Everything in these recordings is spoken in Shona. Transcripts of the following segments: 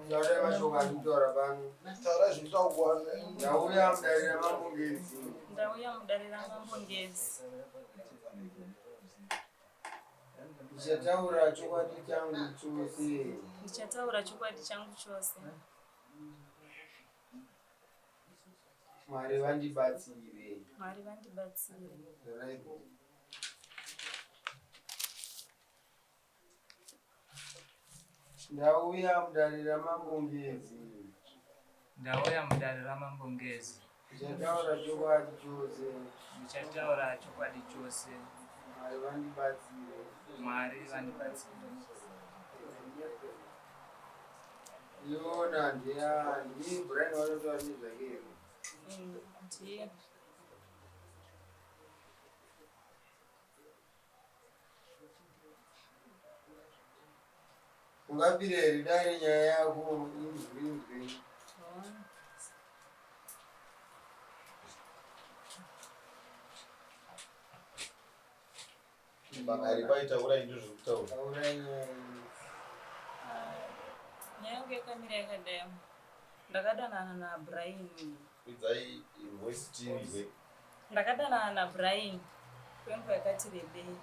Taurai mashoko ari kutaura pano. Taurai zvinotaurwa. Ndauya mudare raMambo Ngezi. Ndauya mudare raMambo Ngezi. Ndichataura chokwadi changu chose. Ndichataura chokwadi changu chose. Mwari vandibatsire. Mwari vandibatsire. Zorai bhuku. Ndauya mudare raMambo Ngezi. Ndauya mudare raMambo Ngezi. Ndichataura chokwadi chose. Ndichataura chokwadi chose. Mwari vandibatsire. Mwari vandibatsire. Iona ndiya ndiye Brian vanotaura nezvake here? Ndiye. Ungapira here dare nyaya yako inzwe inzwe. Banga ripai taurai ndizvo zviri kutaura. Taurai nyaya yenyu. Nyaya yangu yakamira yakadai. Ndakadanana naBrian. Kwidzai voice tinzwe. Ndakadanana naBrian kwenguva yakati rebei.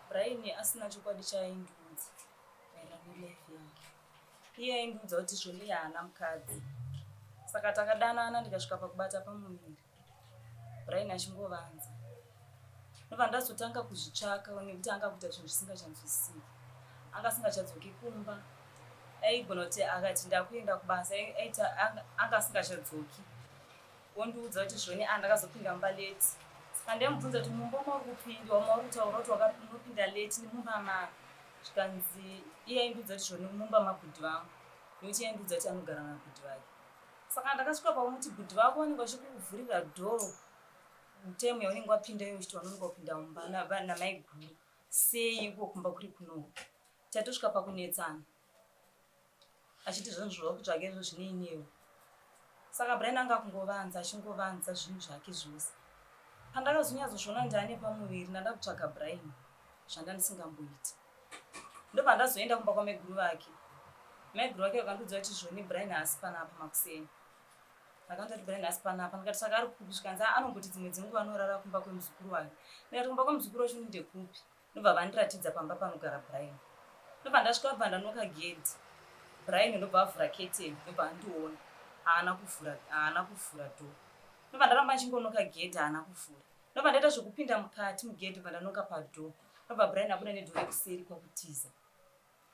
Brian asina chokwadi chaaindiudza maererano nelife yake. Iye aindiudza kuti zvoni haana mukadzi. Saka takadanana ndikasvika pakubata pamuviri. Brian achingovanza. Ndobva ndazotanga kuzvitsvaka nekuti anga kuita zvinhu zvisingachanzwisisiki. Anga asingachadzoki kumba. Aigona kuti akati ndakuenda kubasa aita anga asingachadzoki. Wondiudza kuti zvoni ah ndakazopinda mumba late. Saka ndaimubvunza kuti mumba mauri kupinda mauri kutaura kuti unopinda late nemumba ma zvikanzi iye aindiudza kuti zvoni mumba mabhudhi vangu nekuti iye aindiudza kuti anogara nabhudhi vake. Saka ndakasvika pamuti bhudhi vako vanenge vachikuvhurira door time yaunenge wapinda iwe uchiti wanonga kupinda mumba namaiguru sei iko kumba kuri kunoku tatosvika pakunetsana achiti zvinhu zvakutsvaga izvo zvinei newe saka Brian anga kungovanza achingovanza zvinhu zvake zvose pandakazonyatsozviona ndane pamuviri ndanda kutsvaga Brian zvanda ndisingamboiti ndobva ndazoenda kumba kwamaiguru vake maiguru vake vakandiudza kuti zvoni Brian haasi panapa makuseni Ndakandoti Brian haasi panapa ndikati saka ari kupi zvikanzi ah, anomboti dzimwe dzenguva anorara kumba kwemuzukuru wake ndikati kumba kwemuzukuru wacho ndekupi ndobva vandiratidza pamba panogara Brian ndobva ndasvika bva ndanoka gedhi Brian ndobva avhura curtain ndobva andiona haana kuvhura haana kuvhura door ndobva ndaramba ndichingonoka gedhi haana kuvhura ndobva ndaita zvekupinda mukati mugedhi ndobva ndanoka padoor ndobva Brian abuda nedoor rekuseri kwakutiza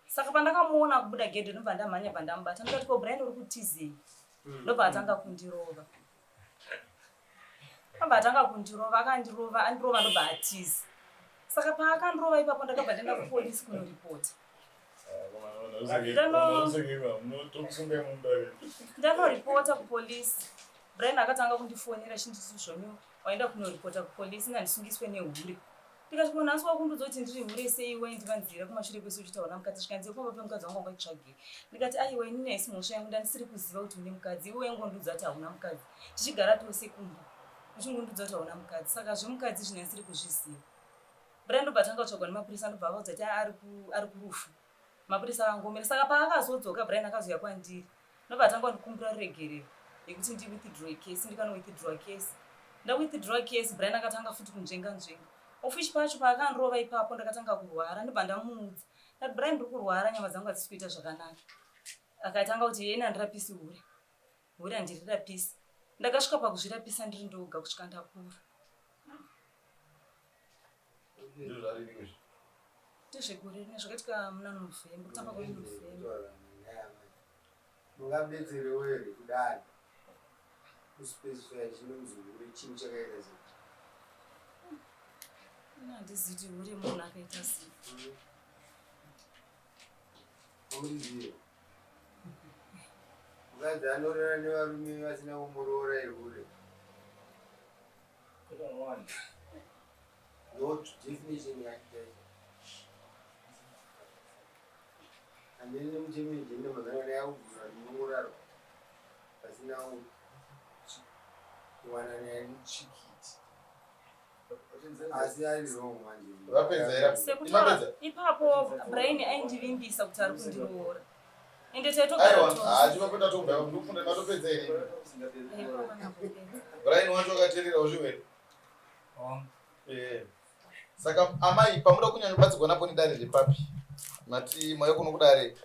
Saka pandakamuona akubuda gedhe ndobva ndamhanya bva ndamubata ndikati ko Brian uri kutizei? Ndobva atanga kundirova. Ndobva atanga kundirova akandirova andirova ndobva atiza. Saka paakandirova ipapo ndakabva ndaenda kupolisi kunoripota. Ndanoripota kupolisi. Brian akatanga kundifonera achinditi zvonyo waenda kunoripota kupolisi ngandisungiswe nehure. Ndikati ko nhasi wakundiudza kuti ndiri hure sei waindivanzira kumashure kwese uchiti hauna mukadzi zvikanzi yekumba pemukadzi wangu wangaitsvagei ndikati aiwa inini haisi mhosva yangu ndandisiri kuziva kuti une mukadzi iwe waingondiudza kuti hauna mukadzi tichigara tose kumba uchingondiudza kuti hauna mukadzi saka zvemukadzi izvi ndandisiri kuzviziva Brian ndobva atanga kutsvagwa nemapurisa ndobva avaudza kuti ari kurufu Mapurisa akangomira saka paakazodzoka Brian akazouya kwandiri ndobva atanga kundikumbira ruregerero yekuti ndi withdraw case ndikano withdraw case nda withdraw case Brian akatanga futi kunzvenga nzvenga of which pacho paakandirova ipapo ndakatanga kurwara ndobva ndamuudza ndati Brian ndiri kurwara nyama dzangu hadzisi kuita zvakanaka akatanga kuti yeni handirapisi hure hure handirirapisi ndakasvika pakuzvirapisa ndiri ndoga kusvika ndapora Ndezvegore rino zvakaitika muna November, kutanga kwa November. Mungabetserewo here kudai kuspecify chinonzi hure chinhu chakaita sei? Ini handizivi kuti hure munhu akaita sei. Hamurizive? Mukadzi anorara nevarume vasina kumuroora ihure. Not definition yake chaicho. Hamene mutemo wejenda mazana dai akubvura munongorarwa pasina kuwanana tsvikiti. Asi ari wrong manje. Vapedza here? Sekutaura ipapo Brian aindivimbisa kuti ari kundiroora. Ende taitogara Aiwa, tose. haachivapeta tobva ndikufunda matopedza here? Aiwa, kana kupedza. Brian wacho akateerera zviwere. Hongu. Eh. Saka amai pamuda kunyanya kubatsirwa napo nedare repapi? Mati mauya kuno kudare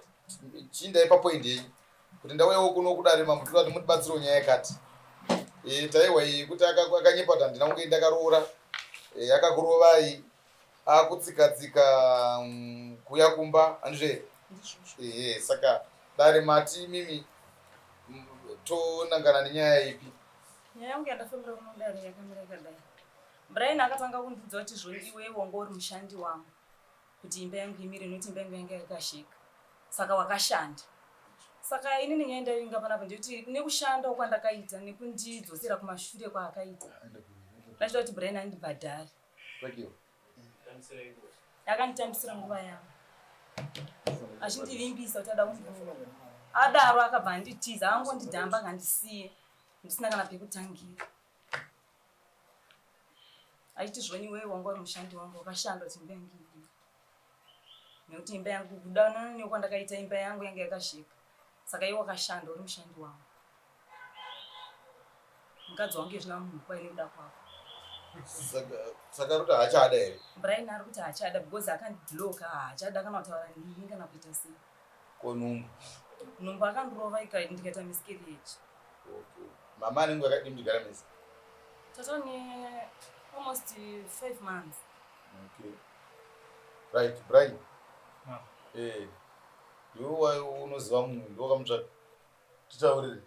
chiindai papoint yenyu kuti ndauyawo kuno kudare mambo toda kuti mutibatsirewo nyaya yakati. Eh, taiwa iyi kuti akanyepa kuti handina kunge ndakaroora. Eh, akakurovai akutsika tsika kuya kumba handizve? Ndizvozvo. Ehe, saka dare mati imimi tonangana nenyaya ipi? Nyaya yangu yandafambira kuno kudare yakamira yakadai. Brian akatanga kundiudza kuti zvoni iwewe wanga uri mushandi wangu kuti imba yangu imire nekuti imba yangu yanga yakasheka. Saka wakashanda. Saka inini nyaya ndaivinga panapa ndeyekuti nekushanda kwandakaita nekundidzosera kumashure kwaakaita. Ndachida kuti Brian andibhadhare. Thank you. Akanditambisira nguva yangu. Achindivimbisa kuti ada kundiroora. Adaro akabva anditiza, angondidhamba akandisiya ndisina kana pekutangira. Achiti zvoni iwewe wanga uri mushandi wangu wakashanda kuti imba yangu imire. Nekuti imba yangu kudanana nekwandakaita imba yangu yanga yakasheka. Saka iwe wakashanda uri mushandi wangu. Mukadzi wangu izvina munhu kwaine kuda kwako. Saka ruti haachada here? Brian ari kuti haachada because akandibloka, haachada kana kutaura nini kana kuita sei. Ko nhumbu? Nhumbu akandirova ndikaita miscarriage. Okay. Mama anenge akadii muchigara mese? Tatone almost 5 months. Okay. Right, Brian. Ah. Eh. Iwe unoziva munhu ndiwe wakamutsvaka. Titaurire.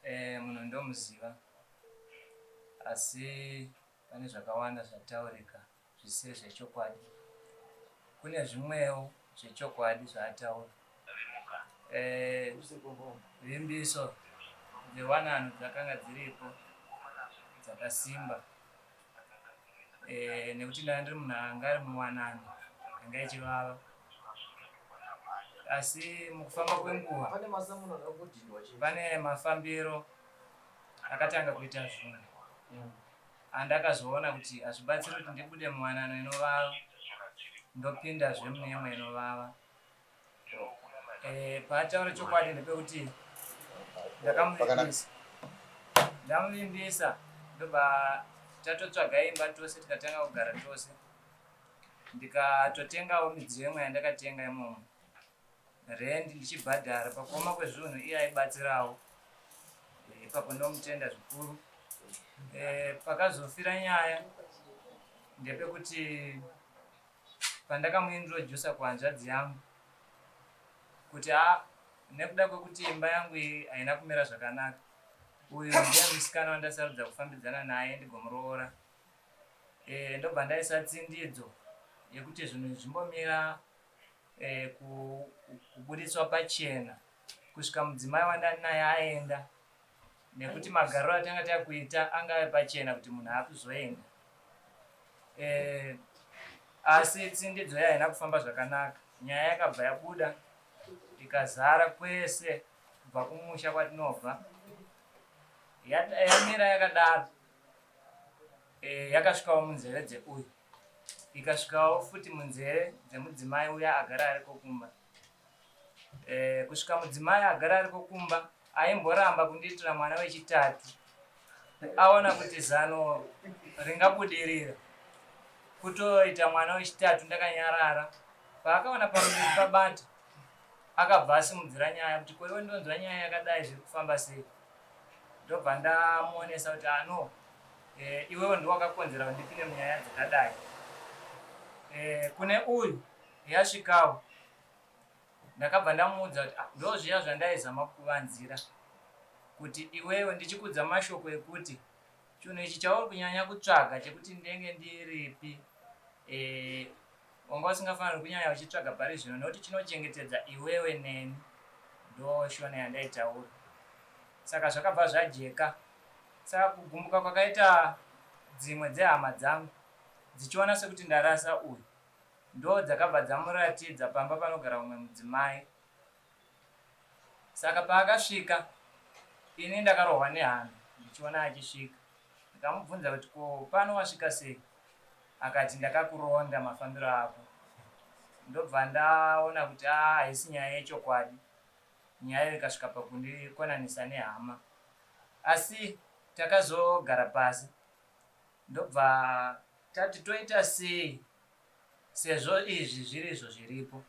Eh, munhu ndomuziva asi pane zvakawanda zvataurika zvisiri zvechokwadi. Kune zvimwewo zvechokwadi zvaataura. Eh, vimbiso dzewanano dzakanga dziripo dzakasimba. Eh, nekuti ndanga ndiri munhu anga ari muwanano yanga ichivava, asi mukufamba kwenguva pane mafambiro akatanga kuita zvinhu andakazoona kuti hazvibatsiri kuti ndibude muwanano inovava ndopindazve mune imwe inovava. Eh, paataura chokwadi ndepekuti ndakamuvimbisa, ndamuvimbisa ndobva tatotsvaga imba tose tikatanga kugara tose, ndikatotengawo midziyo imwe yandakatenga imomo, rendi ndichibhadhara. Pakuoma kwezvinhu iye aibatsirawo. Eh, ipapo ndomutenda zvikuru. Eh, pakazofira nyaya ndepekuti pandakamuintrodusa kuhanzvadzi yangu kuti a nekuda kwekuti imba yangu iyi haina kumira zvakanaka, uyu ndiye musikana wandasarudza kufambidzana naye ndigomuroora. E, ndobva ndaisa tsindidzo yekuti zvinhu zvimbomira e, kubudiswa pachena kusvika mudzimai wandanaye aenda, nekuti magariro atanga takuita angave pachena kuti munhu akuzoenda. E, asi tsindidzo iya haina kufamba zvakanaka. Nyaya yakabva yabuda ikazara kwese kubva kumusha kwatinobva. Yamira yakadaro, e, yakasvikawo munzeve dzeuyu, ikasvikawo futi munzeve dzemudzimai uya agara ariko kumba. E, kusvika mudzimai agara ariko kumba aimboramba kundiitira mwana wechitatu, aona kuti zano ringabudirira kutoita mwana wechitatu ndakanyarara. Paakaona pamuviri pabata, akabva asimudzira nyaya kuti koiwe ndonzwa nyaya yakadai, zviri kufamba sei? Ndobva ndamuonesa kuti ano e, iwewe ndiwe wakakonzera kuti ndipinde munyaya dzakadai. E, kune uyu yasvikawo ndakabva ndamuudza kuti ah, ndo zviya zvandaizama kuvanzira kuti iwewe ndichikudza mashoko ekuti chinhu ichi chauri kunyanya kutsvaga chekuti ndenge ndiripi, e, wanga usingafaniri kunyanya uchitsvaga pari zvino nekuti chinochengetedza iwewe neni. Ndo shona yandaitaura. Saka zvakabva zvajeka. Saka kugumbuka kwakaita dzimwe dzehama dzangu dzichiona sekuti ndarasa uyu, ndo dzakabva dzamuratidza pamba panogara umwe mudzimai. Saka paakasvika ini ndakarohwa nehana ndichiona achisvika. Ndikamubvunza kuti ko pano wasvika sei? Akati ndakakuronda mafambiro ako. Ndobva ndaona kuti a haisi nyaya yechokwadi. Nyaya ikasvika pakundikonanisa nehama. Asi takazogara pasi ndobva tati toita sei sezvo izvi zviri izvo zviripo.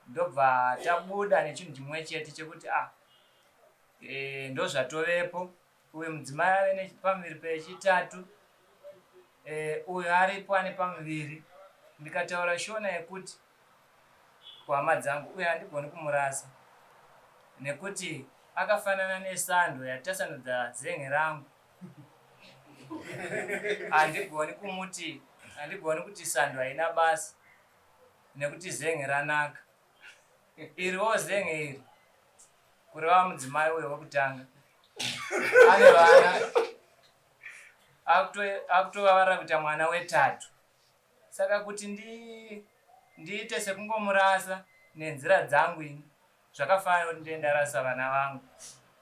Ndobva tabuda nechinhu chimwe chete chekuti ah e, ndozvatovepo uyu mudzimai ave nepamuviri pechitatu e, uyu aripo ane pamuviri ndikataura shona yekuti kuhama dzangu uye handigoni kumurasa nekuti akafanana nesando yatasanudza zen'e rangu handigoni kumuti handigoni kuti sando haina basa nekuti zen'e ranaka iriwo zen'e iri kureva mudzimai uyo wekutanga ane vana akutovavarira kuita mwana wetatu Saka kuti ndiite sekungomurasa nenzira dzangu ini zvakafanana nekuti ndee ndarasa vana vangu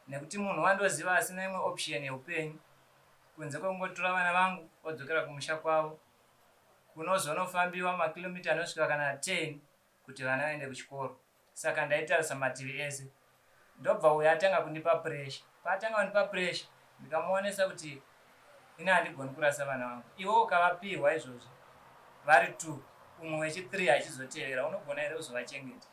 nekuti munhu wandoziva asina imwe option yeupenyu kunze kwekungotora vana vangu odzokera kumusha kwavo kunozonofambiwa makilomita anosvika kana 10 kuti vana vaende kuchikoro saka ndaitarisa mativi ese ndobva uyo atanga kundipa pressure paatanga kundipa pressure ndikamuonesa kuti ini handigoni kurasa vana vangu iwe ukavapihwa izvozvo vari two umwe wechi three achizotevera unogona here kuzovachengeta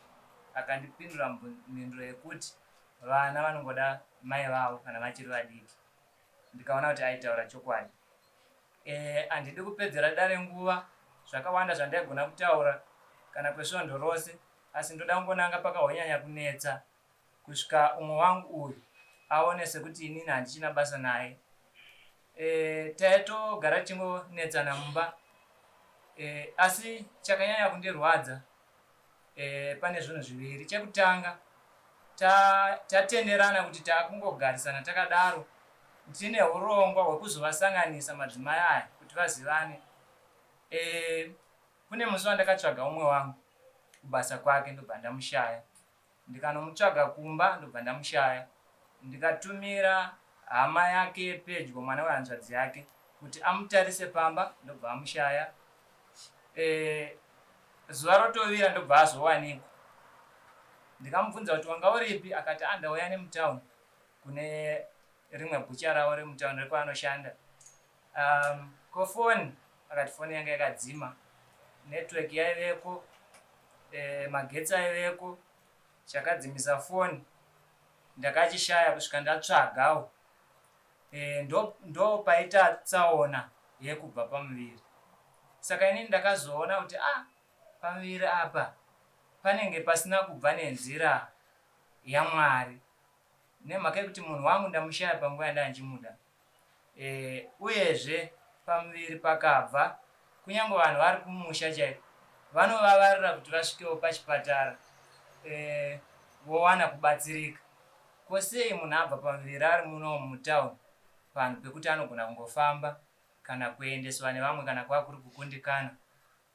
akandipindura mhinduro yekuti vana vanongoda mai vavo kana vachiri vadiki ndikaona kuti aitaura chokwadi Eh, handidi kupedzera dare nguva, zvakawanda zvandaigona kutaura kana kwesvondo rose, asi ndoda kungonanga pakahonyanya kunetsa kusvika umwe wangu uyu aone sekuti inini handichina basa naye. Eh, taitogara tichingonetsana mumba eh, asi chakanyanya kundirwadza eh, pane zvinhu zviviri. Chekutanga tatenderana ta kuti takungogarisana takadaro tine urongwa hwekuzovasanganisa madzimai aya kuti vazivane. E, kune musi wandakatsvaga umwe wangu kubasa kwake ndobva ndamushaya ndikanomutsvaga kumba ndobva ndamushaya ndikatumira hama yake yepedyo mwana wehanzvadzi yake kuti amutarise pamba ndobva amushaya e, Zuva rotovira ndobva azowanikwa. Ndikamubvunza kuti wanga uripi akati ah ndauya nemutown kune rimwe bhucha ravo remutown rekwaanoshanda. Um, ko foni akati foni yanga yakadzima network yaiveko e, magetsi aiveko chakadzimisa foni ndakachishaya kusvika ndatsvagawo e, ndo, ndo paita tsaona yekubva pamuviri saka inini ndakazoona kuti ah pamuviri apa panenge pasina kubva nenzira yamwari nemhaka yekuti munhu wangu ndamushaya panguva yandandichimuda e, uyezve pamuviri pakabva kunyange vanhu vari kumusha chaiko vanovavarira kuti vasvikewo pachipatara e, vowana kubatsirika Ko sei munhu abva pamuviri ari muno mutown panhu pekuti anogona kungofamba kana kuendeswa nevamwe kana kwava kuri kukundikana.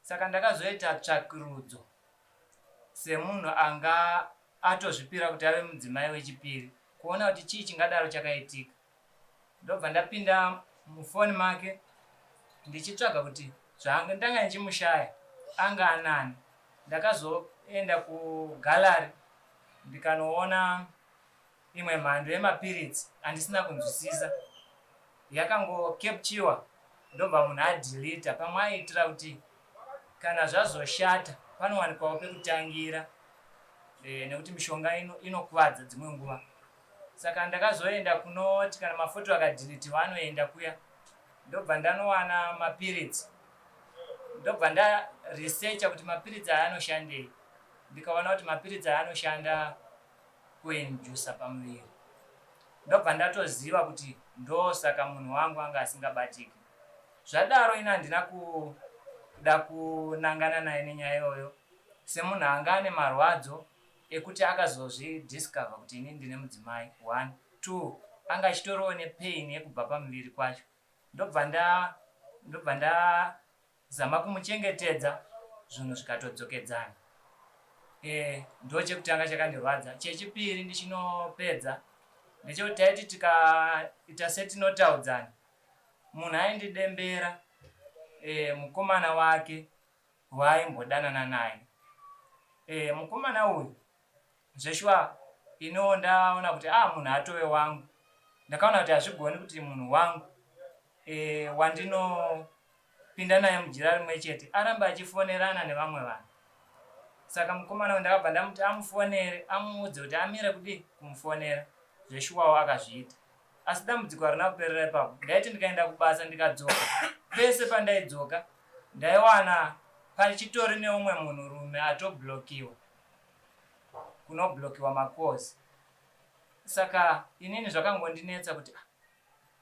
Saka ndakazoita tsvakirudzo semunhu anga atozvipira kuti ave mudzimai wechipiri kuona kuti chii chingadaro chakaitika. Ndobva ndapinda mufoni make ndichitsvaga kuti zvandanga ndichimushaya anga anani. Ndakazoenda kugallery ndikanoona imwe mhando yemapiritsi andisina kunzwisisa yakangocapturewa ndobva munhu adhilita pamwe aiitira kuti kana zvazoshata panowanikwawo pekutangira e, nekuti mishonga inokuvadza ino dzimwe nguva saka ndakazoenda kunoti kana mafoto akadhilitiwa anoenda kuya ndobva ndanowana mapiritsi ndobva ndaresearcha kuti mapiritsi aya anoshandei ndikaona kuti mapiritsi aya anoshanda kuinjusa pamuviri ndobva ndatoziva kuti ndosaka munhu wangu anga asingabatiki zvadaro ini handina kuda kunangana naye nenyaya iyoyo semunhu anga ane marwadzo ekuti akazozvidiscover kuti ini ndine mudzimai one two anga achitoriwo nepain yekubva pamuviri kwacho ndobva nda ndobva ndazama kumuchengetedza zvinhu zvikatodzokedzana e, ndo chekutanga chakandirwadza chechipiri ndichinopedza ndechekuti taiti tikaita setinotaudzana munhu aindidembera e, mukomana wake waaimbodanana naye e, mukomana uyu zveshuwa Iniwo ndaona kuti ah munhu atove wangu. Ndakaona kuti hazvigoni kuti munhu wangu e, wandinopinda naye mujira rimwe chete arambe achifonerana nevamwe vanhu. Saka mukomana uyu ndakabva ndamuti amufonere amuudze kuti amire kudii kumufonera. Zveshuwawo akazviita. Asi dambudziko harina kuperera ipapo. Ndaiti ndikaenda kubasa ndikadzoka, pese pandaidzoka ndaiwana pachitori neumwe munhurume atoblokiwa kunoblokiwa macalls. Saka inini zvakangondinetsa kuti ah,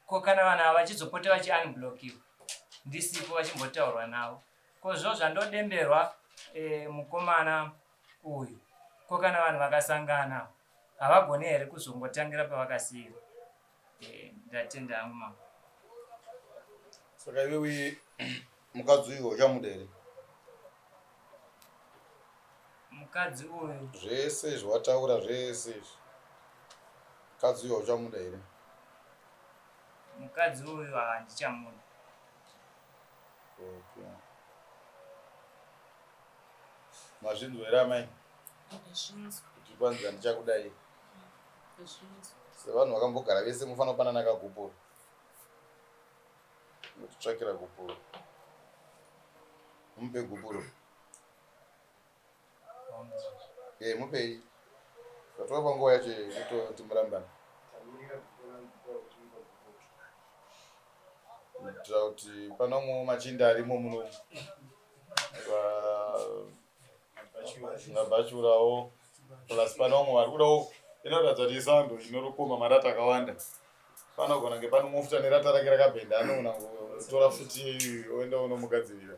ko kana vanhu ava vachizopota vachiunblokiwa ndisipo vachimbotaurwa navo ko zvo zvandodemberwa e, mukomana uyu ko kana vanhu vakasangana havagoni here kuzongotangira pavakasiira eh, ndatenda hangu mama saka iwewe mukadzi uyu uchamuda here mukadzi uyu zvese izvi wataura zvese izvi mukadzi uyu uchamuda here mukadzi uyu handichamuda okay. Mazvinzwa here amai? Ndazvinzwa. Kuti kwanzi handichakudai. Ndazvinzwa. Sevanhu vakambogara vese mufanira kupanana kagupuro. Motitsvakira gupuro. Mupe gupuro. Eh, mupei. Tatova panguva yacho yekutoti murambana. Kuitira kuti pane umwe machinda arimo muno vabhachurawo plus pane vamwe vari kudawo inoratidza kuti isando inorokoma marata akawanda panogona kunge pane umwe futi ane rata rake rakabhenda anogona kutora futi oenda unomugadzirira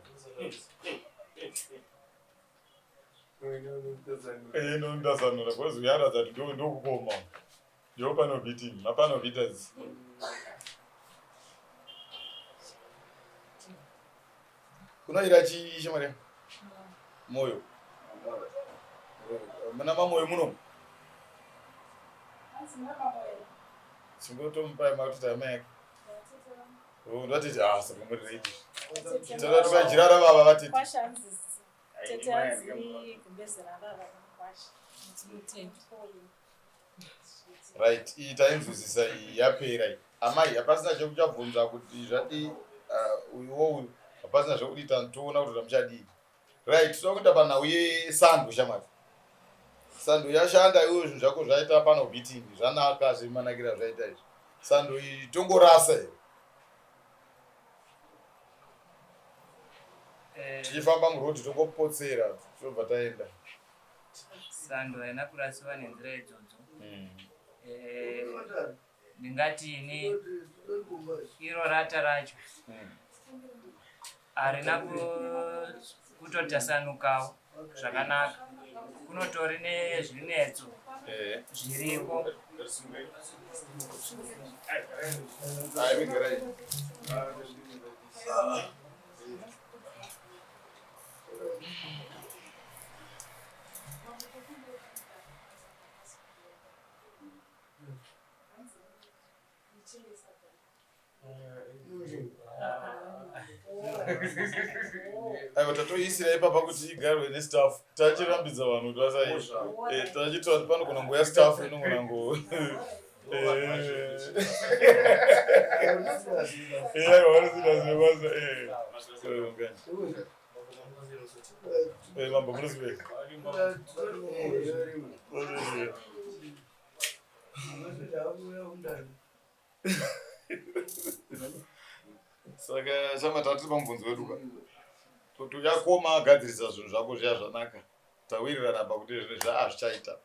inondasanura because uyaratidza kuti ndokukoma Yo pano beating, mapano beaters. Kunoira chii shamwari? Moyo. Muna mamoyo muno. Chingotomupa makuti amai yake. Oh, ndatiti ah saka muri ready. Tata tukajira ra baba vatiti. Tete hanzi gumbeze rababa kwasha. Right, iyi tainzwisisa iyi yapera iyi. Amai hapasina chekuchabvunza kuti zvadii uh, uyuwo uyu hapasina zvekuti toona kuti zvamuchadii. Right, toda kuita panhau yesando shamwari. Sando yashanda iwe zvinhu zvako zvaita pano beating zvanaka zvemanakira zvaita izvi. Sando iyi tongorasa here? Eh. Tichifamba muroad tongopotsera tobva taenda. Sando haina kurasiwa nenzira idzodzo. Eh, ndingati ini iro rata racho harina kutotasanukawo zvakanaka kunotori nezvinetso Eh. zviriko Hayi, migarai. Aiwa tatoisira ipapa kuti igarwe nestaff tachirambidza vanhu kuti vasai eh, tachitaura kuti panogona nguva staff inogona ngo mambo munozive saka chama tatiri pamubvunzo wedu ka kuti yakoma agadzirisa zvinhu zvako zviya zvanaka tawirirana apa kuti zvinhu zvaazvichaita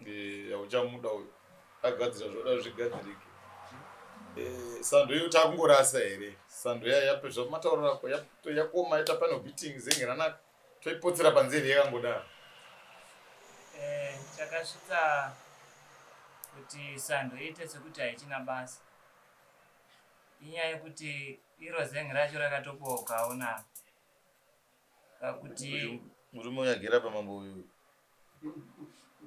eh, hauchamuda uyu agadzira zvoda zvigadzirike eh, sando iyo takungorasa here sando iya yapezva matauriro ako yakoma ita pane beating zenge ranaka toipotsera panze here yakangodaro eh, chakasvitsa kuti sando iite sekuti haichina basa inyaya yekuti iro zenge racho rakatobookawo naro pakuti murume uyu agera pamambo uyu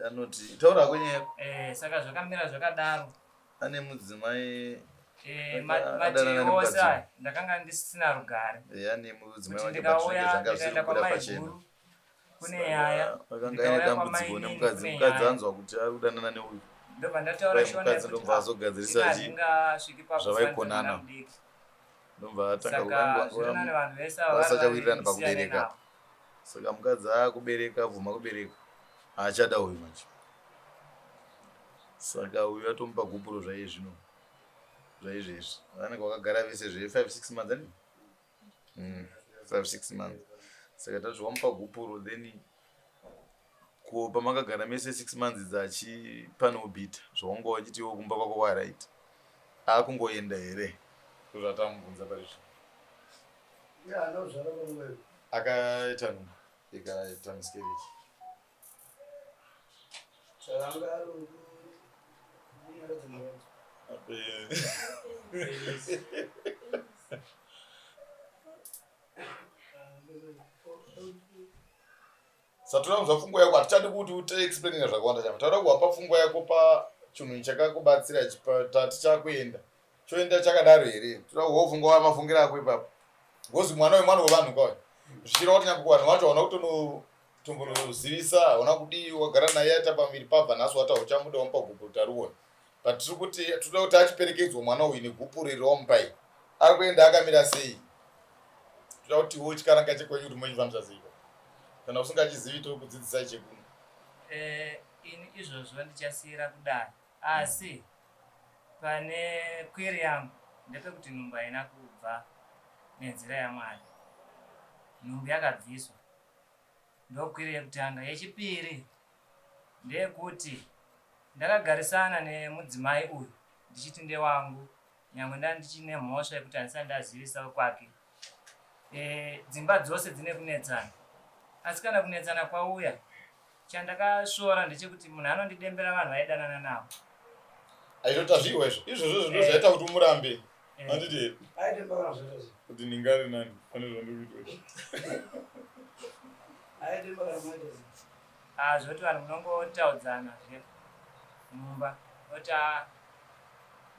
anoti taura hako nyaya eh, saka zvakamira zvakadaro ane mudzimai eh, mativi ose aya ndakanga ndisina rugare eh, ane mudzimai ndikauya ndikaenda kwamaiguru Kune yaya. Akanga aine Ndikauya dambudziko kwamainini, nemukadzi. kune Mukadzi nyaya. anzwa kuti ari kudanana neuyu. Ndobva ndataura Vai shona mukadzi yekuti ndobva azogadzirisa chi handingasviki zvavaikonana. pakufanana mudiki. Ndobva atanga Saka zviri nani vanhu vese ava vari vasachawirirana vaviri musiyane pakubereka. navo. Saka mukadzi akubereka, abvuma kubereka, haachada uyu manje. Saka uyu atomupa gupuro zvaiye zvino zvaizvezvi. Vanenge vakagara vese zve 5 6 months ani? 5 6 months. Saka tati wamupa gupuro then ko pamakagara mese 6 months dzachi pane ubhita zvawanga wachiti iwe kumba kwako wa right. Akungoenda here? Ndozvatamubvunza pari zvino. Haana kuzvara panguva iyo. Akaita nhumbu ikaita miscarriage. Saka anga ari kunyaradza marwadzo. Satora kunzwa pfungwa yako, hatichadi kuti utiexplainira zvakawanda chama. Taura kuwapa pfungwa yako pachinhu chakakubatsira tati chakuenda. Choenda chakadaro here? Toda kuhwa pfungwa wamafungiro ako ipapo. Ngozi mwana wemwana wevanhu kauya. Zvichireva kuti nyangwe kuvanhu vacho hauna kutonotombonozivisa, hauna kudii, wagara naye aita pamuviri pabva nhasi wati hauchamuda wamupa gupuro tariona. But tiri kuti toda kuti achiperekedzwa mwana uyu negupuro iri wamupa iri. Ari kuenda akamira sei? Toda kuti iwe chikaranga chekwenyu kuti muchifambisa sei? Kana usingachizivi tokudzidzisai chekuno. Ini izvozvo ndichasiyira kudare. Asi pane kwiri yangu ndepekuti nhumbu haina kubva nenzira yaMwari. Nhumbu yakabviswa. Ndokwiri yekutanga. Yechipiri ndeyekuti ndakagarisana nemudzimai uyu ndichiti ndewangu, nyangwe ndanga ndichine mhosva yekuti handisati ndazivisa kwake. Dzimba dzose dzine kunetsana, asi kana kunetsana kwauya, chandakasvora ndechekuti munhu anondidembera vanhu vaidanana navo. Aitotazviwa izvo izvozvo zvino zvaita kuti umurambe. Handiti here? Aidemba kana zvaita sei? Kuti ndingari nani pane zvandiri kuitwa izvi. Aidemba kana maita sei? Zvoti vanhu munongotaudzana zve mumba oti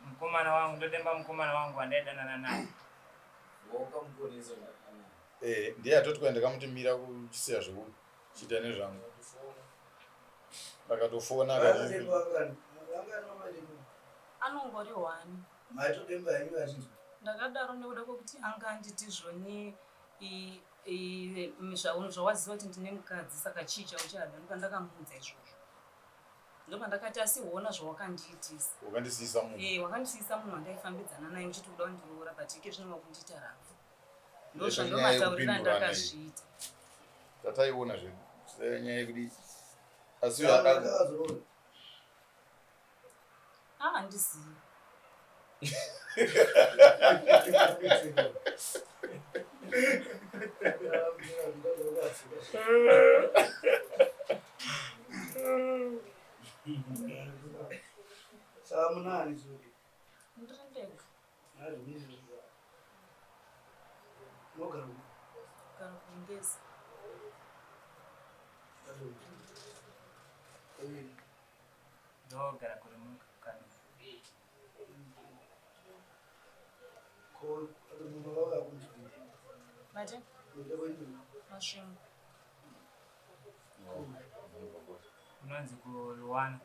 mukomana wangu, ndodemba mukomana wangu wandaidanana naye. Ndiye atoti kuenda kamuti mira kuchisiya zvekuchiita nezvangu. Akatofona akati Vanodemba vangani? Vangani vamaidemba? Anongori one. Maitodemba henyu vachinzwa. Ndakadaro nekuda kwekuti anga anditi zvoni zvawaziva kuti ndine mukadzi, saka chii chauchada? Ndopandakamuudza izvozvo. Ndopandakati asi hona zvawakandiitisa. Wakandisiisa munhu. Wakandisiisa munhu wandaifambidzana naye uchiti kuda kundiroora, but ike zvino wakundiita rafu. Ndezve nyaya Ndozvandomataurira yekupindurana iyi. ndakazviita. Tataiona zvedu. Nyaya yekudi asi Saka uyu akazoroora. Handizivi. Saka munani zvokuti? Ndiri ndega. Unogara kupi? Kugara kuNgezi. Ndogara kurimuka Kadoma. Mati? Masvingo. Kunonzi kuLuwana.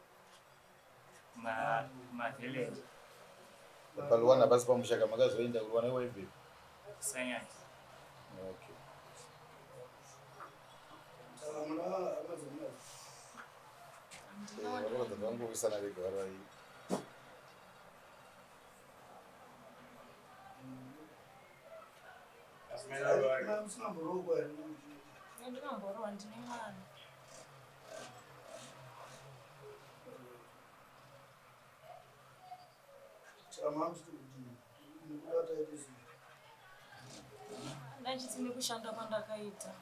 Mavillage. PaLuwana pasi pamushaka makazoenda kuLuwana iwaibvepi? Sanyati. Okay. Vanoratidza kuti vangowisana vega vari vaviri. Ndinamborowa, ndine mwana. Ndachiti nekushanda kwandakaita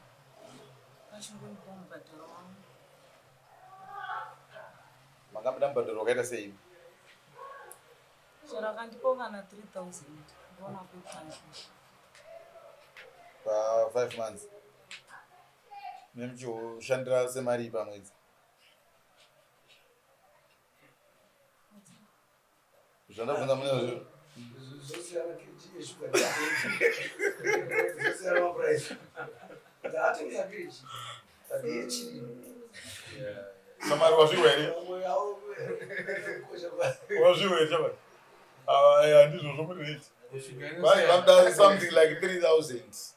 vachingondipa mubhadharo wangu. Makabuda mubhadharo wakaita sei? Chero akandipawo kana 3000 ndoona kwekutanga. Pa 5 months. Nemuchishandira semari pamwedzi. Zvandabvunza mune zvo. Zvosiyana kg yeshuga. Zvosiyana maprice. Ndaatengesa kg. Samari wazvirwa here? Wazvirwa here shamari? Handizvozvo muri right. Vai vanoda something like 3000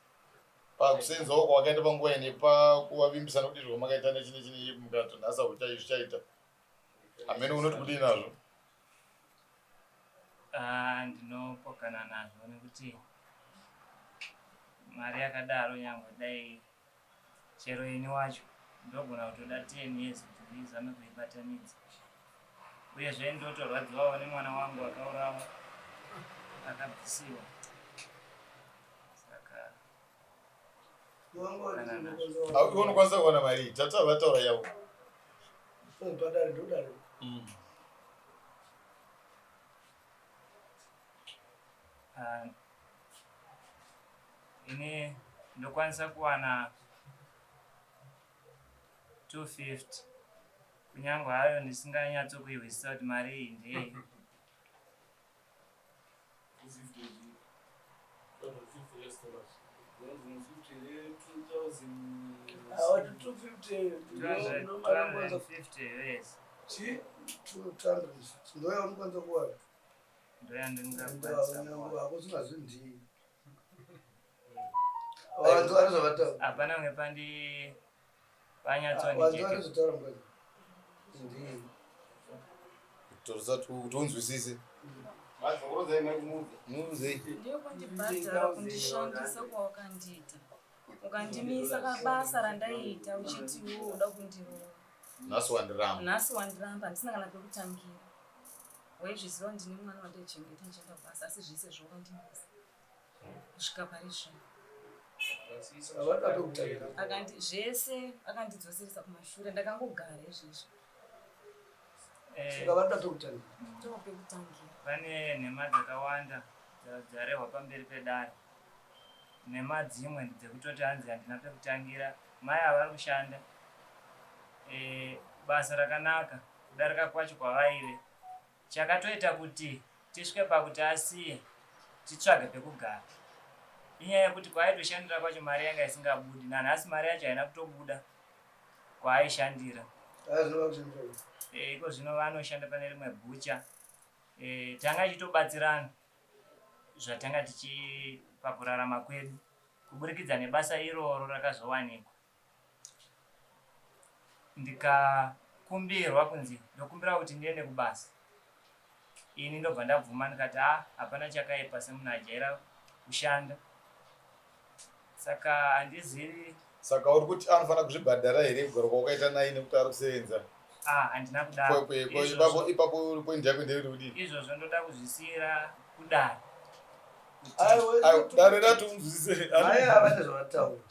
pakusenzawo kwawakaita panguva ine pakuvavimbisa nokuti izvo makaita nechine chine mukato nhasi haucha zvichaita. Hameno unoti kudii nazvo? Ah, ndinopokana nazvo nekuti mari yakadaro nyangwe dai Chero ini wacho ndogona kutoda 10 years kuti ndizame kuibatanidza. Uyezve ndotorwadziwawo nemwana wangu akaurawa akabvisiwa. Saka kana nazvo. Iwe unokwanisa kuwana mari iyi. Tata vataura yavo. Padare ndodare. Ah, ini ndokwanisa kuwana 250 kunyange hayo ndisinganyatso kuihwisisa kuti mari iyi ndeyei. Awati 250 250 US. Chi 250 ndoyaunokwanisa kuwana. Ndoyandingakwanisa kuwana. Hakusingazvindii. Wanzwa nezvavataura. Hapana kunge pandi Wanzwa panyatsondijeke. nezvataura mukadzi. Ndii. Kuti kuti unzwisise. Muuzei. Ndiyo kundibhadhara kundishandisa kwawakandiita ukandimisa kabasa randaiita uchiti iwe uda kundiroora. Nhasi wandiramba. Nhasi wandiramba handisina kana pekutangira. Waizviziva ndine mwana wandaichengeta ndichienda kubasa asi zvese zvawakandimisa kusvika pari zvino. Havada pekutangira. Akandi zvese akandidzoseresa kumashure ndakangogara izvezvi. Saka vanoda pekutangira. Ndoo pekutangira. Pane nhema dzakawanda dzarehwa pamberi pedare. Nhema dzimwe ndedzekutoti hanzi handina pekutangira. Mai ava vari kushanda basa rakanaka kudarika kwacho kwavaive. Chakatoita kuti tisvike pakuti asiye titsvage pekugara inyaya yekuti kwaaitoshandira kwacho mari yanga isingabudi. Nanhasi mari yacho haina kutobuda kwaaishandira. Iko zvino vanoshanda pane rimwe bhucha. Tanga tichitobatsirana zvatanga tichi pakurarama kwedu kuburikidza nebasa iroro rakazowanikwa. Ndikakumbirwa kunzi ndokumbira kuti ndiende kubasa. Ini ndobva ndabvuma ndikati ah hapana chakaipa semunhu ajaira kushanda. Saka handizivi. Saka uri kuti anofanira kuzvibhadhara here kugara kwaukaita naye nekuti ari kusevenza? Ah, handina kudaro. Ipapo ipapo point yako ndeyekuti kudii? Izvozvo ndoda kuzvisiyira kudare. Dare rati unzwisise. Mai ava nezvavataura.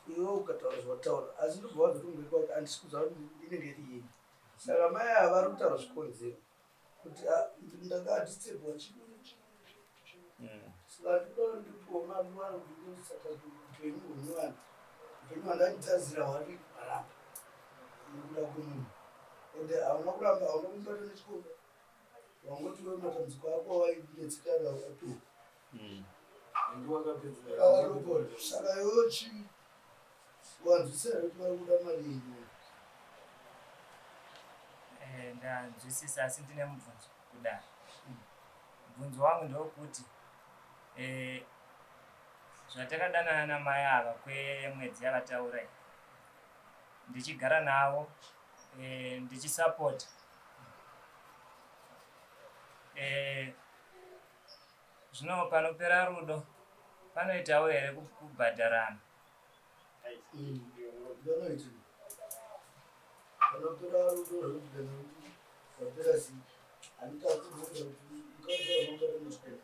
Iwe ukataura zvawataura asi ndobva wazoti kwako handisi kuziva kuti inenge iri yei. Saka mai ava vari kutaura zvikonzero kuti ndakadisturbiwa chii saka ndinoda ndipiwa mari ndiwane kuti upenyu hunyowani upenyu hwandanditadzira hwari hwaramba nekuda kwemunhu ende hauna kuramba hauna kumubata nechikomba wangoti we matambudziko ako wainetsekana wakapiwa saka iwewe chii wanzwisisa here kuti vari kuda mari yenyu? Ndanzwisisa asi ndine mubvunzo kudare. Mubvunzo wangu ndewokuti zvatakadanana namai ava kwemwedzi yavataura iyi ndichigara navo ndichisapota zvino panopera rudo panoitawo here kubhadharana? Panoita. Panopera rudo rwekugana kuti wapera sei. Handiti akubvunza kuti mukadzi waunobata nechikomba.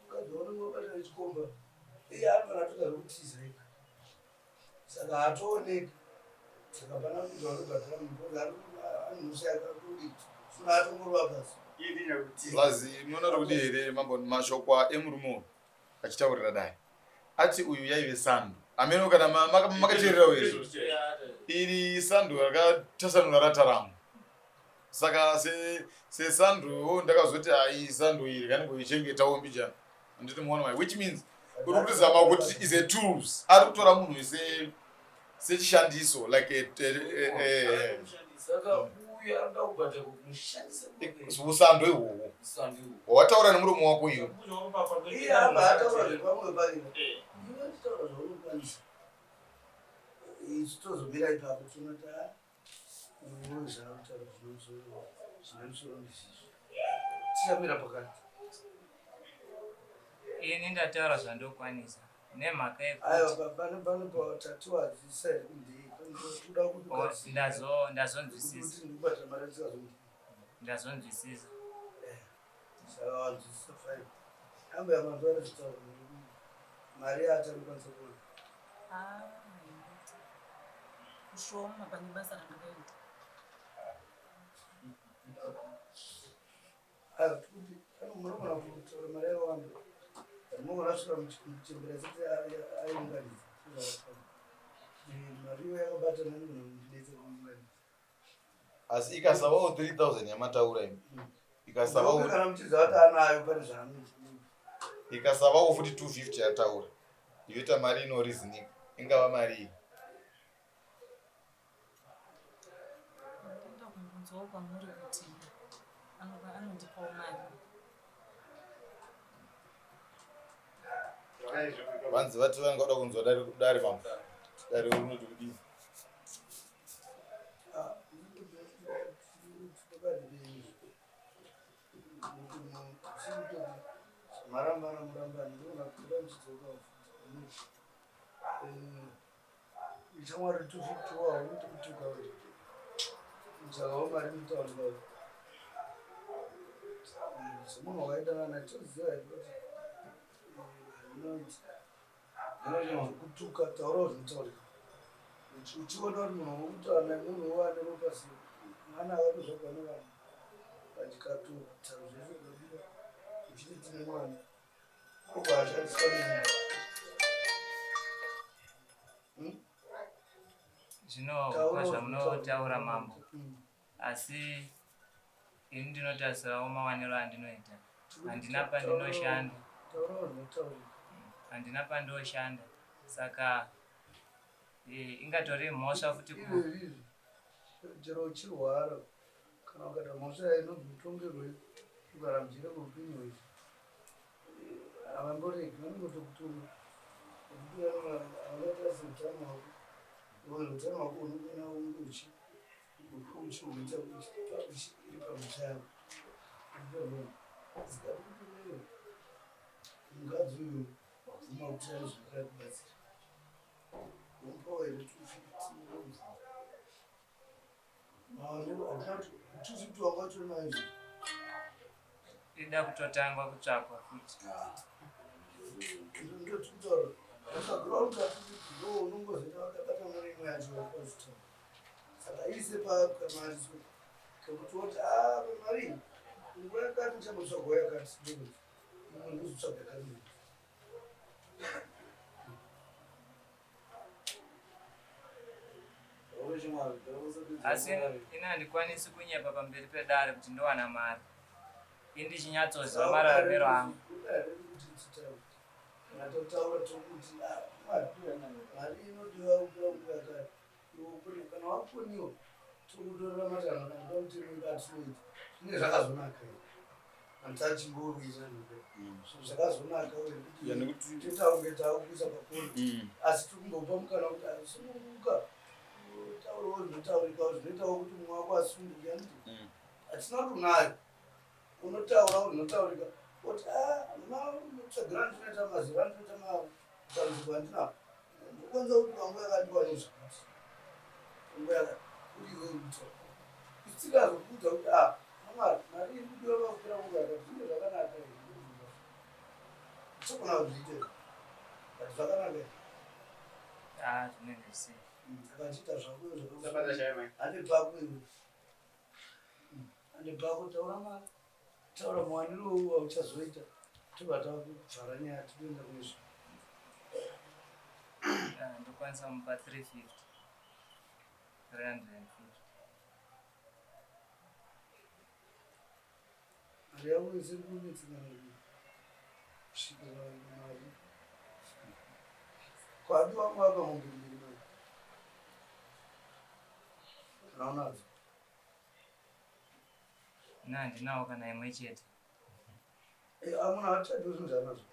Mukadzi waunenge wabata nechikomba iye anofanira kutoita zvekutiza ega. Saka haatooneki. Saka pana kuti vanobhadhara munhu because anoshaya akatodii. Saka atongorova pasi. Plus munoona kuti here mambo mashoko emurume uyu achitaurira dare ati uyu yaive sando ameno kana makateererawo here iri sando rakatasanura rata rangu saka sesandowo ndakazoti hai sando iri kanimboichengetawo mbijana handiti muona mai which means uri kutizama kuti is a tools ari kutora munhu Sechishandiso like a, Saka uyu anoda kubhadhara kumushandisa. Usando ihwohwo wawataura nemuromo wako iwe. Iye abva ataura zvepamwe pake. Iwe chitaura zvaunokwanisa. Isu tozomira ipapo tinoti a iwe zvautaura zvine musoro ndizvizvi. Tichamira pakati. Ini ndataura zvandokwanisa nemhaka yekuti Aiwa, pane pane patatiwadzisa here kundii toda kuti Oh, ndazonzwisisa. Kuti ndikubata mari ndisingazondii. Ndazonzwisisa. Saka wanzwisisa, fine. Ambo yamanzwa rezvitaura mari yacho anokwanisa kuwana. Ah, haingoiti. Kushoma pane basa randakaita. Aiwa, tikuti munogona kutaura mari yakawanda, munogona kusvika muchembera seti aiunganidza. Mari iyo yakabatana inogona kundidetsera kuunganidza. Asi ikasavawo 3000 yamataura imi, ikasavawo Kana muchiziva kuti anayo pane zvaanoita. Ikasavawo futi 250 yataura, yoita mari inoreasonika, ingava mari iyi? Ndinoda kumbunzwawo kwamuri kuti anondipawo mari. Vanzi vati vanga voda kunzwa dare, dare mambo, dare rinoti kudii? Ah, marambana murambani ndogona kubuda muchidzoka futi ichamwari 250 wawo unoti kutuka kuti mutsvakawo mari mutaurika semunhu wakaitana naye toziva here kuti inoita kutuka. Taurawo zvinotaurika uchiona kuti munhu wokutaura naye munhu wane ropa sei, mwana akatozvagwa nevanhu vachikatotaura zvese zvinodiwa uchiti tine mwana obva ashandiswa nemunhu. Zvino Taurawo zvamunotaura mambo, asi ini ndinotarisirawo mawaniro andinoita, handina pandinoshanda. Taurawo zvinotaurika. Handina pandoshanda, saka ingatori mhosva futi ku Izvezvi chero uchirwara kana ukaita mhosva inonzi mutongerwe kugara mujere kweupenyu hweshe, havamboregi, vanongotokutonga nekuti havangatarise utano hwako. Iwe utano hwako unofanira kunge uchihuita iri pamhosva yako. Saka kuti wewe mukadzi uyu wabvuma kuti ane zvakakakubatsira, umupawo here 250? Maonero handina kuti 250 wanga utori nayo izvo. Ida kutotangwa kutsvakwa futi. Ndotitaura ukagira kuti ndo unongozoita wakabatana neimwe yacho yakazvitaura, saka ise pakamari so kekuti woti a pamari nguva yakati ndichambotsvagwa yakati, ndokuti imwe ndozotsvaga yakati. Asi ini handikwanisi kunyepa pamberi pedare kuti ndowana mari, ini ndichinyatsoziva mararamiro angu. Kana totaura tokuti mari inodiwa kupera nguva yakati, iwe kana wakoniwa tokutorera matanho kana kuda mutemo atinoita zvinenge zvakazonaka here? Handisachimbokuita zvinhu zvakazonaka Ya, nekuti- toita kunge takuisa pakona, asi tiri kumbopa mukana kuti asununguka, taurawo zvinotaurikawo zvinoitawo kuti mumwe wako asununguke, anditi? Hatina kuti unayo, unotaura zvinotaurika oti matsvagiro andinoita, maziro andinoita, matambudziko andinawo, ndokwanisa kuti panguva yakati ndiwane zvakati, panguva yakati kuti iwe utaura isikazokuudza kuti a mari mari iri kudiwa pakupera nguva yakati, zvinge zvakanaka here? Togona kuzviita izvi, but zvakanaka here? Ah, zvinenge zvisiri. Akachiita zvako ane pako iwe, ane pako, taura mari, taura muwaniro wauchazoita, tobva takuvhara nyaya, titoenda kunezvo. Ah, ndokwanisa kumupa 350, 350. Mari yavo isiri kunetsekana kusvikira mari kwadiwa kwapa mombe mbiri mari. Kana unadzo? Ini handinawo kana imwe chete. Eh, amuna hatsvaki zvinhu zvaanazvo.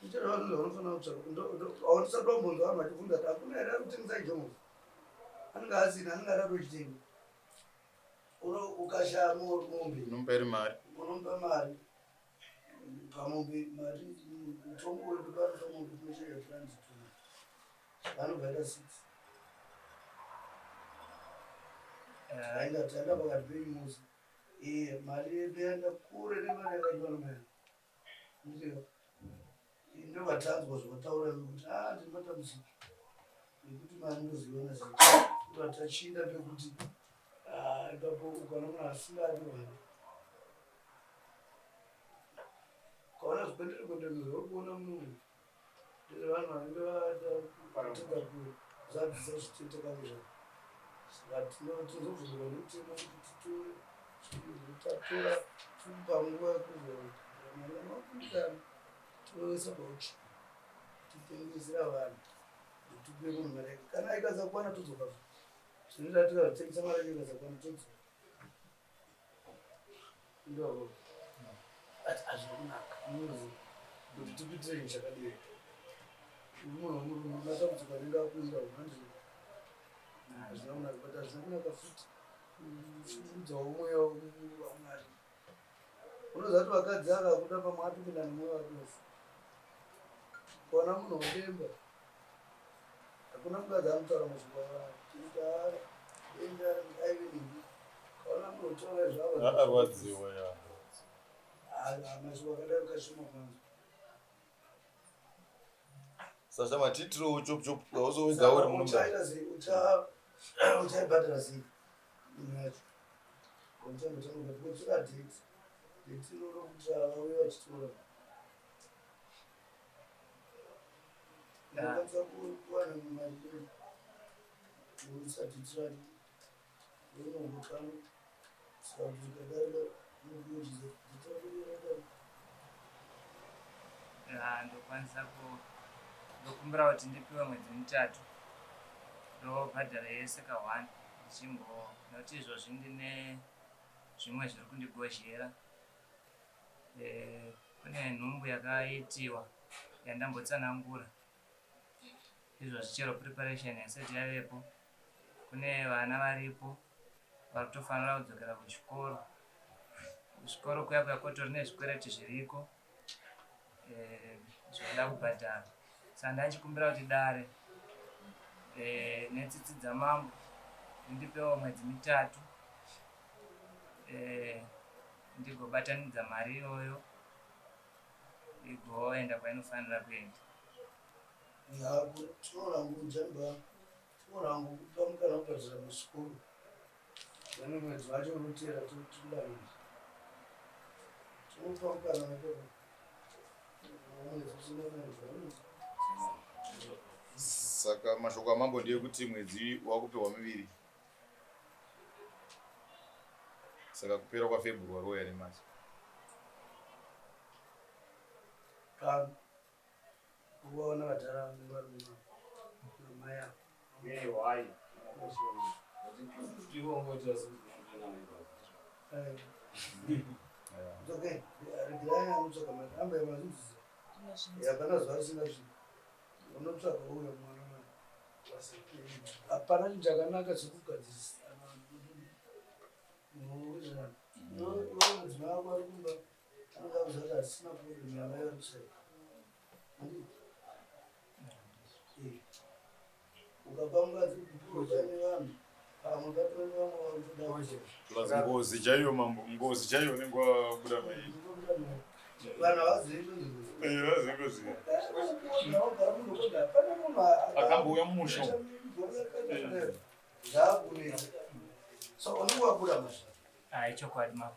Uchada zvinhu zvaunofanira kutsvaka. Hausati wambonzwa vanhu vachibvunza kuti hakuna here ari kutengesa ijomosi? Anenge asina, anenge ada kutochitenga. Ukashaya mombe. Unomupa iri mari. Unomupa mari. Pamombe mari mutongo wedu pano pamombe tinocheka tiranzi two. Vanobva 6. Taenda taenda pakati penyu mose. Eh, mari yedu yaenda kure nemari yakadyiwa namai. Ndizvo. Ndovatanzwa zvavataura kuti ah ndiri matambudziko. Nekuti mari ndoziona sei. Vatachinda pekuti ah ipapo ukaona munhu asingadi vanhu. Ukaona zvikwendere kwendere zvauri kuona munhu. Ndezvevanhu vanenge vatadza kuzadzisa zvitete pamwe zvavo. Saka tinozobvumirwa nemutemo kuti titore zvinhu tatora tokupa nguva yekuzobhadhara mari kana wakundikana toisa paauction titengesera vanhu kuti tipe munhu mari yake. Kana ikasakwana todzoka futi. Zvinoita tikazvitengesa mari yacho ikasakwana todzoka. Ndoo but hazvina kunaka munoziva kuti tipitire chinhu chakadii munhu wemurume matambudziko anenge akuwira hanzi hazvina kunaka but hazvina kunaka futi kushungurudzawo mweya wamwari unoziva kuti vakadzi akakuda pamwe atopinda nemweya wake wese kuona munhu wodemba Hakuna mukadzi anotaura mashoko aya. Enda aive nemi. Kaona munhu otaura zvavo. Arwadziwa ya. Ah, mashoko akadaro kashoma kwanza. Sasha matiitirewo chop chop hausowega uri muno mudare. Uchaita sei? Ucha uchaibhadhara sei? Imwe yacho. Uchambotanga kutora date. Date iroro kuti vauye vachitora. Ndinokwanisa kuwana mari usatitirani unongotanga saka kuti zvikadarika unokuuchiza ndokwanisa ku ndokumbira kuti ndipiwe mwedzi mitatu ndobhadhara yese ka one ndichimbo nekuti izvozvi ndine zvimwe zviri kundigozhera Eh, kune nhumbu yakaitiwa yandambotsanangura izvozvi chero preparation haisati yavepo kune vana varipo vari kutofanira kudzokera kuchikoro kuchikoro kuya kuya kotori nezvikwereti zviriko eh, zvinoda kubhadhara saka ndachikumbira kuti dare eh, netsitsi dzamambo rindipewo mwedzi mitatu eh, ndigobatanidza mari iyoyo igoenda kwainofanira kuenda. Tinorangu tinorangu kupa mukana kubhadhara musikuru then mwedzi wacho unoteera tokudanidza tinopa mukana wekoko mwedzi usina kuenda. Saka mashoko amambo ndeyekuti mwedzi wakupiwa miviri saka kupera kwafebruary ouya nemari pano uvaona vadhara varume namai avo okay regerai anotsvaka mari amba yamazvinzisa hapana zuva risina zvinhu unotsvaka uya mwana mai Hapana chinhu chakanaka sekugadzirisa mudzimai wako ari kumba anenge akuziva kuti hatisina problem yamai vari kusai ukapa mukadzi gupuro paine vanhu pamwe patove nevamwe vari kutoda Plus ngozi chaiyo mambo, ngozi chaiyo unenge wabuda mairi. Vanhu havazivi Eh, vazivi ngozi. Akambouya mumusha umu. Zvakunetsa. So unenge wabuda masha. Ah, ichokwadi mambo.